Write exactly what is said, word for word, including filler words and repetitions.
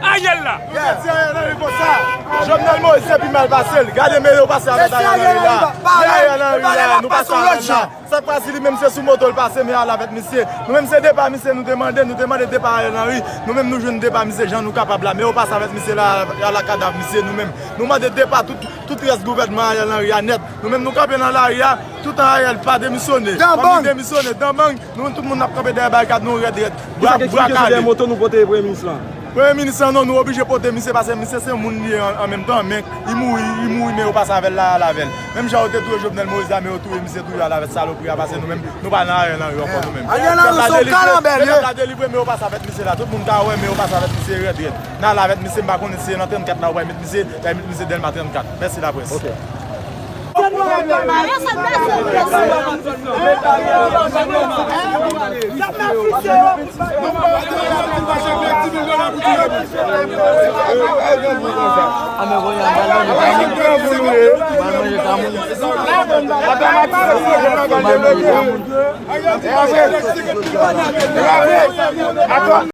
Ariel la. Jovenel Moïse se pi mal pase l. Gade men yo pase avèk Ariel Henry la. Men Ariel Henry la, nou pase avèl la. Sa k pase li menm se sou moto l pase, men al avèk misye. Nou menm se depa misye nou te mande, nou te mande depa Ariel Henry. Nou menm nou jwenn depa misye jan nou kapab la. Men yo pase avèk misye la, al ak kadav misye nou menm. Nou mande depa tout, tout rès gouvènman Ariel Henry a nèt. Nou menm nou kanpe nan lari a, toutan Ariel pa demisyone. Fò li demisyone, dan bang, nou tout moun n ap kanpe dèyè barikad nou rèd rèd. Bra, bra kale. Moto nou pote premye minis lan. Premye minis lan non, nou oblije pote misye, paske misye se moun li ye an, an menm tan, men li mouri, li mouri, men yo pase avè l la, al avè l. Menm jan yo te touye Jovenel Moïse la, men yo touye misye tou, yo al avè salopri a, paske nou menm, nou pa nan Ariel Henry ankò, nou menm. Ariel Henry se yon kalanbè li ye. Pèp la delivre, men yo pase avè misye la. Tout moun ka wè, men yo pase avè misye rèd rèd. N al avè misye, m pa konnen si se nan trannkat la, yo pral met misye, yo pral met misye Dèlma trannkat. Mèsi laprès. Ok.